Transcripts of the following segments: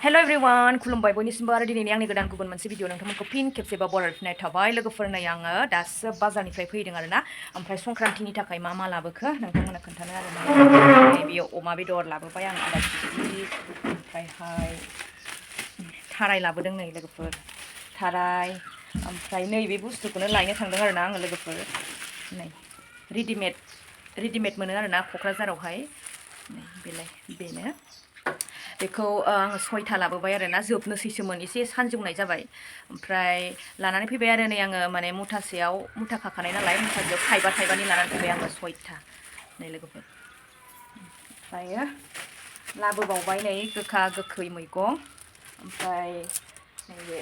Hello everyone, खुलुमबाय बयनिसिमबो आरो दिनैनि आंनि गोदान गुबुन मोनसे भिडिअ नोंथांमोनखौ फिन खेबसेबाव बरायफिननाय थाबाय लोगोफोर नै आङो दासो बाजारनिफ्राय फैदों आरोना ओमफ्राय संक्रान्तिनि थाखाय मा लाबोखो नोंथांमोननो खोन्थानो आरोना बेयाव अमा बेदर लाबोबाय आं आदा केजि ओमफ्रायहाय थाराय लाबोदों नै लोगोफोर थाराय ओमफ्राय नैबे बुस्थुखौनो लायनो थांदों आरोना आङो लोगोफोर नै रेडिमेड मोनो आरोना क'क्राझारावहाय नै बेलाय बेनो बेखौ आङो 6था लाबोबाय आरोना जोबनोसैसोमोन एसे सानजौनाय जाबाय ओमफ्राय लानानै फैबाय आरो नै आङो माने मुथासेयाव मुथा खाखानाय नालाय मुथासेयाव थाइबानि लानानै फैबाय आङो 6था नै लोगोफोर ओमफ्रायो लाबोबावबाय नै गोखा गोखै मैगं ओमफ्राय नैबे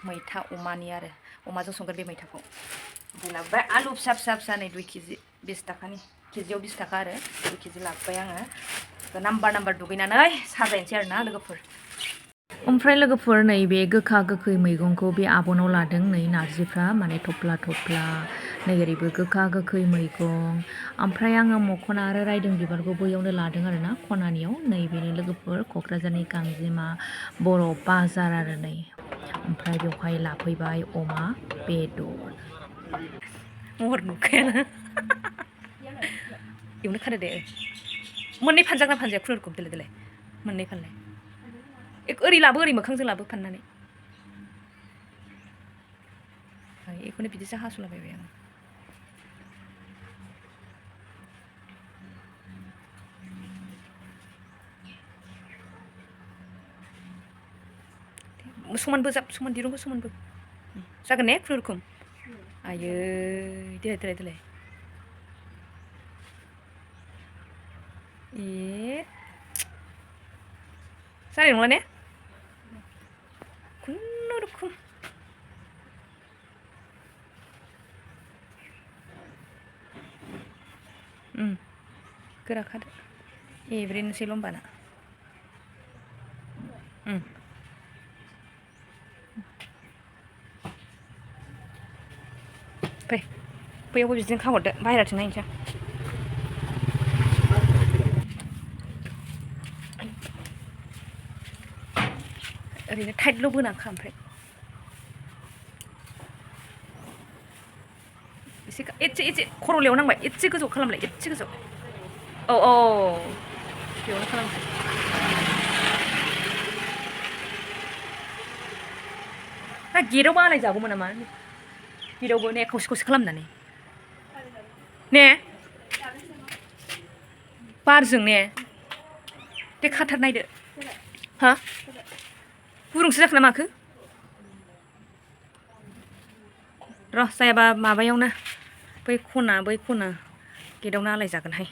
मैथा अमानि आरो अमाजों संगोन बे मैथाखौ ओमफ्राय लाबोबाय आलु फिसा नै 2 केजि 20 थाखानि केजियाव 20 थाखा आरो 2 केजि लाबोबाय आङो नाम्बार दुगैनानै साजायनोसै आरोना लोगोफोर ओमफ्राय लोगोफोर नैबे गोखा गोखै मैगंखौ बे आबनाव लादों नै नारजिफ्रा माने थफ्ला नै ओरैबो गोखा गोखै मैगं ओमफ्राय आङो मखना आरो रायदों बिबारखौ बैयावनो लादों आरोना खनानियाव नैबेनो लोगोफोर क'क्राझारनि गांजिमा बर' बाजार आरो नै ओमफ्राय बेवहाय लाफैबाय अमा बेदर महर नुखायाना एवनो खादो दे मोननै फानजागोना फानजाया खुनुरुखुम देलाय मोननै फानलाय ओरै लाबो ओरै मोखांजों लाबो फाननानै बेखौनो बिदिसो हास'लाबायबाय आं समानबो समान दिरुंखौ समानबो जागोन ने खुनुरुखुम आयै देलाय ए जानाय नंला ने खुनुरुखुम गोरा खादो एब्रेनोसैल' होमबाना बैयावबो बिदिनो खाहरदो बाहेराथिं नायनोसै ओरैनो टाइटल' बोनाखा ओमफ्राय एसे खर'लायाव नांबाय एसे गोजौ खालामलाय एसे गोजौ औ बेयावनो खालामसै गेटआवबो आलाय जागौमोन नामा गेटआवबो ने खावसे खालामनानै ने बारजों ने दे खाथार नायदो हा गुरुंसो जाखो ना माखो र' जायाबा माबायावनो बै खना गेटआवनो आलाय जागोनहाय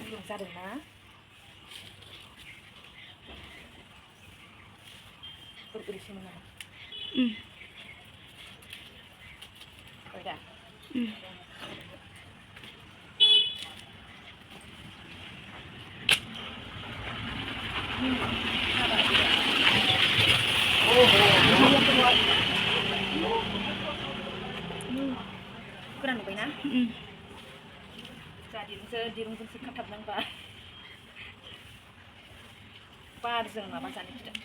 गुरुं जादोंना बोरैसोमोन नामा दा गोरान नुबायना दिरुंजोंसो खाथाबनांबा बारजों माबा जानो गिदों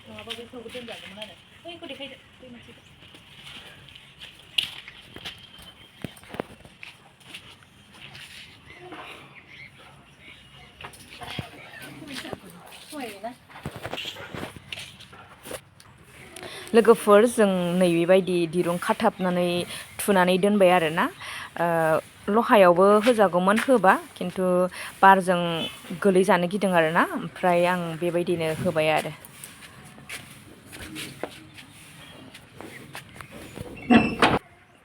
नङाबा बैखौबो दोनजागौमोन आरो बैखौ देखायदो बै मोनसेखौ लोगोफोर जों नैबेबायदि दिरुं खाथाबनानै थुनानै दोनबाय आरोना लहायावबो होजागौमोन होबा खिन्थु बारजों गोलैजानो गिदों आरोना ओमफ्राय आं बेबायदिनो होबाय आरो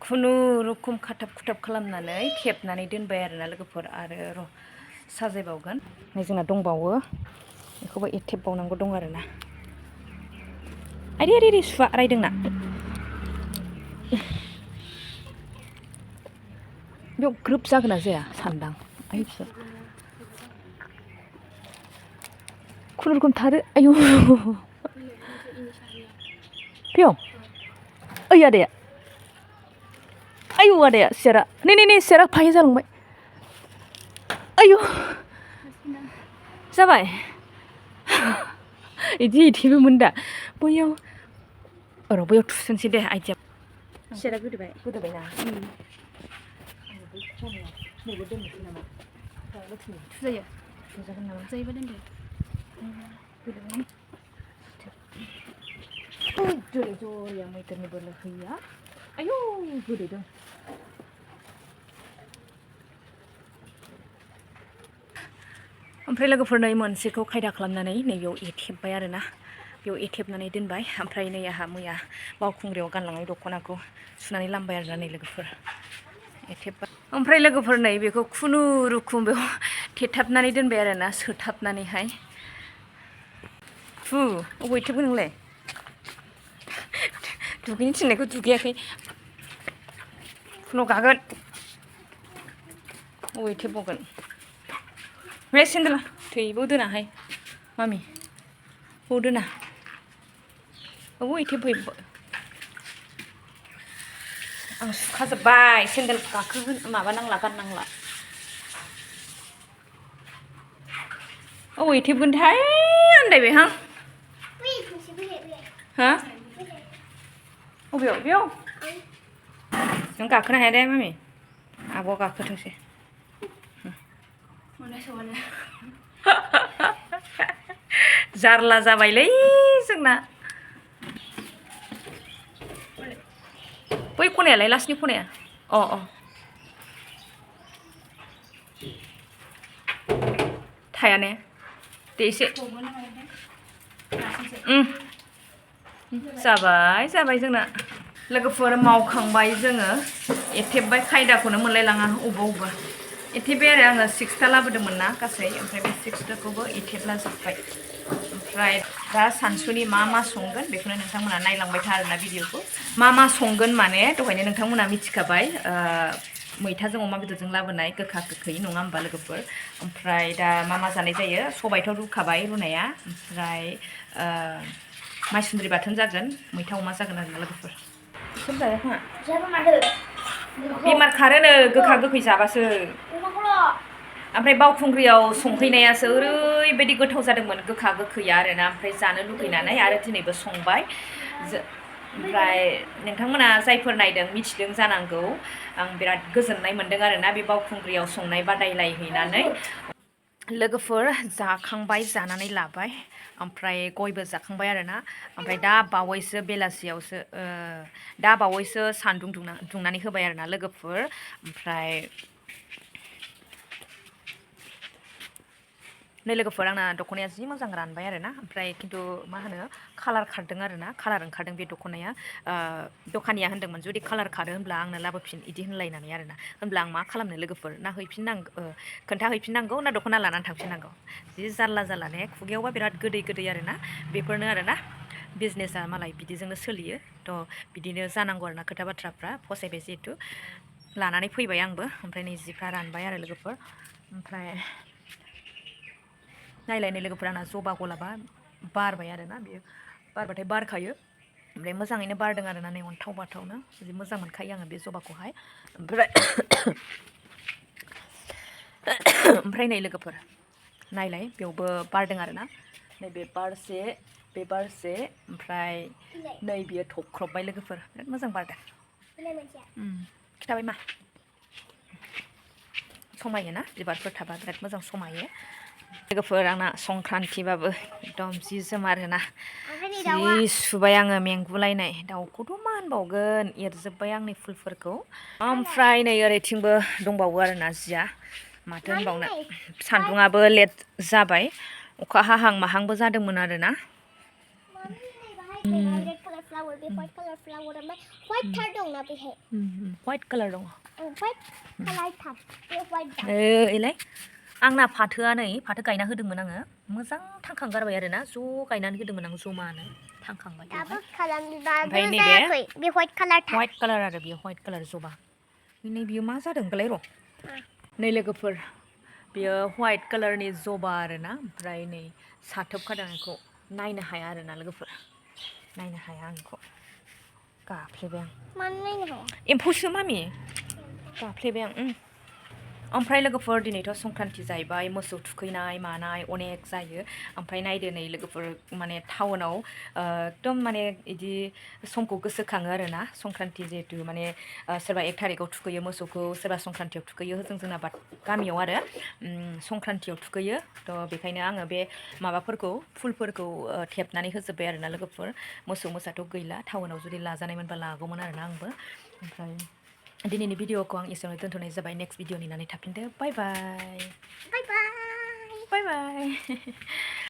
खुनुरुखुम खाथाब खुथाब खालामनानै खेबनानै दोनबाय आरोना लोगोफोर आरो र' साजायबावगोन नै जोंना दंबावो बेखौबो एरथेबबावनांगौ दं आरोना आरे सुवा रायदोंना बेयाव ग्रोब जागोन ना जाया सान्दां आइ फिसा खुनुरुखुम थारो आयु बेयाव ओइ आदाया आयु आदाया सियारा नै सियारा फायै जालांबाय आयु जाबाय इदिबो मोन दा बैयाव र' बैयाव थुसनसै दे आइदिया सिरा गोदोबाय गोदोबायना बै खनायाव नैबे दोननोसै नामा थुजायो थुजागोन नामा जायोबा दोनदो गोदोबाय जेरै जरिया मैदेरनि बोलो हैया आयौ गोदोदों ओमफ्राय लोगोफोर नै मोनसेखौ खायदा खालामनानै नैबेयाव एथेबबाय आरोना बेयाव एथेबनानै दोनबाय ओमफ्राय नै आहा मैया बावखुंग्रियाव गानलांनाय दख'नाखौ सुनानै लामबाय आरोना नै लोगोफोर एथेबबाय ओमफ्राय लोगोफोर नै बेखौ खुनुरुखुम बेयाव थेथाबनानै दोनबाय आरोना सोथाबनानैहाय अबाव एथेबगोन नोंलाय दुगैनो थिननायखौ दुगैयाखै खुनु गागोन अबाव एथेबबावगोन बे सेन्देला थैबाव दोनाहाय मामि बाव दोना अबाव एथेबफै आं सुखाजोब्बाय सेन्देल गाखोगोन माबा नांला गाननांला अबाव एथेबगोनथाय आन्दायबायहां हा अबेयाव बेयाव नों गाखोनो हाया दे मामि आब'आ गाखोथोंसै जारला जाबायलै जोंना बै खनायालाय लास्टनि खनाया अ थाया ने दे एसे जाबाय जोंना लोगोफोर मावखांबाय जोङो एथेबबाय खायदाखौनो मोनलायलाङा अबेबा एथेबबाय आरो आङो 6था लाबोदोंमोन ना गासै ओमफ्राय बे 6थाखौबो एथेबला जोब्बाय ओमफ्राय दा सानसुनि मा संगोन बेखौनो नोंथांमोना नायलांबाय था आरोना भिडिअखौ मा संगोन माने दहायनो नोंथांमोना मिथिखाबाय मैथाजों अमा बेदरजों लाबोनाय गोखा गोखै नङा होमबा लोगोफोर ओमफ्राय दा मा जानाय जायो सबायथ' रुखाबाय रुनाया ओमफ्राय माइसुन्द्रि बाथोन जागोन मैथा अमा जागोन आरोना लोगोफोर सोर जाया खोमा बेमार खारोनो गोखा गोखै जाबासो ओमफ्राय बावखुंग्रियाव संहैनायासो ओरैबायदि गोथाव जादोंमोन गोखा गोखैया आरोना ओमफ्राय जानो लुगैनानै आरो दिनैबो संबाय ओमफ्राय नोंथांमोना जायफोर नायदों मिथिदों जानांगौ आं बिराद गोजोननाय मोन्दों आरोना बे बावखुंग्रियाव संनाय बादायलायहैनानै लोगोफोर जाखांबाय जानानै लाबाय ओमफ्राय गयबो जाखांबाय आरोना ओमफ्राय दा बावैसो सान्दुं दुंनानै होबाय आरोना लोगोफोर ओमफ्राय नै लोगोफोर आंना दख'नाया जि मोजां रानबाय आरोना ओमफ्राय खिन्थु मा होनो कालार खारदों आरोना कालार ओंखारदों बे दख'नाया दखानिया होनदोंमोन जुदि कालार खारो होनब्ला आंनो लाबोफिन इदि होनलायनानै आरोना होनब्ला आं मा खालामनो लोगोफोर ना खोन्थाहैफिननांगौ ना दख'ना लानानै थांफिननांगौ जि जारला ने खुगायावबा बिराद गोदै आरोना बेफोरनो आरोना बिजनेसा मालाय बिदिजोंनो सोलियो थ' बिदिनो जानांगौ आरोना खोथा बाथ्राफ्रा फसायबाय जिहेथु लानानै फैबाय आंबो ओमफ्राय नै जिफ्रा रानबाय आरो लोगोफोर ओमफ्राय नायलायनो लोगोफोर आंना जबा गलाबा बारबाय आरोना बेयो बारबाथाय बारखायो ओमफ्राय मोजाङैनो बारदों आरोना नै अन्थाव बाथावनो जि मोजां मोनखायो आङो बे जबाखौहाय ओमफ्राय नै लोगोफोर नायलाय बेयावबो बारदों आरोना नैबे बारसे ओमफ्राय नै बियो थख्रबबाय लोगोफोर बिराद मोजां बारदों खिथाबाय मा समायोना बिबारफोर थाबा बिराद मोजां समायो लोगोफोर आंना संक्रान्तिबाबो एकदम जि जोम आरोना जि सुबाय आङो मेंगुलायनाय दाउखौथ' मा होनबावगोन एरजोब्बाय आंनि फुलफोरखौ ओमफ्राय नै ओरैथिंबो दंबावो आरोना जिया माथो होनबावनो सान्दुङाबो लेट जाबाय अखा हाहां माहांबो जादोंमोन आरोना white कालार दं एलाय आंना फाथोआ नै फाथो गायना होदोंमोन आङो मोजां थांखांगारबाय आरोना ज' गायनानै होदोंमोन आं जमानो थांखांबाय ओमफ्राय नैबे white कालार आरो बेयो white कालार जबा नै बियो मा जादोंबालाय र' नै लोगोफोर बेयो white कालारनि जबा आरोना ओमफ्राय नै साथोबखादों आंखौ नायनो हाया आरोना लोगोफोर नायनो हाया आंखौ गाफ्लेबाय आं एम्फौसो मामि गाफ्लेबाय आं ओमफ्राय लोगोफोर दिनैथ' संक्रान्ति जाहैबाय मोसौ थुखैनाय मानाय अनेक जायो ओमफ्राय नायदो नै लोगोफोर माने टाउनाव एकदम माने इदि समखौ गोसोखाङो आरोना संक्रान्ति जिहेतु माने सोरबा 1 थारिखाव थुखैयो मोसौखौ सोरबा संक्रान्तियाव थुखैयो जोंना गामियाव आरो संक्रान्तियाव थुखैयो थ' बेखायनो आङो बे माबाफोरखौ फुलफोरखौ थेबनानै होजोब्बाय आरोना लोगोफोर मोसौ मोसाथ' गैला टाउनाव जुदि लाजानायमोनबा लागौमोन आरोना आंबो ओमफ्राय दिनैनि भिडिअखौ आं एसेयावनो दोनथ'नाय जाबाय नेक्स्ट भिडिअ नेनानै थाफिनदो बाय बाय बाय बाय बाय बाय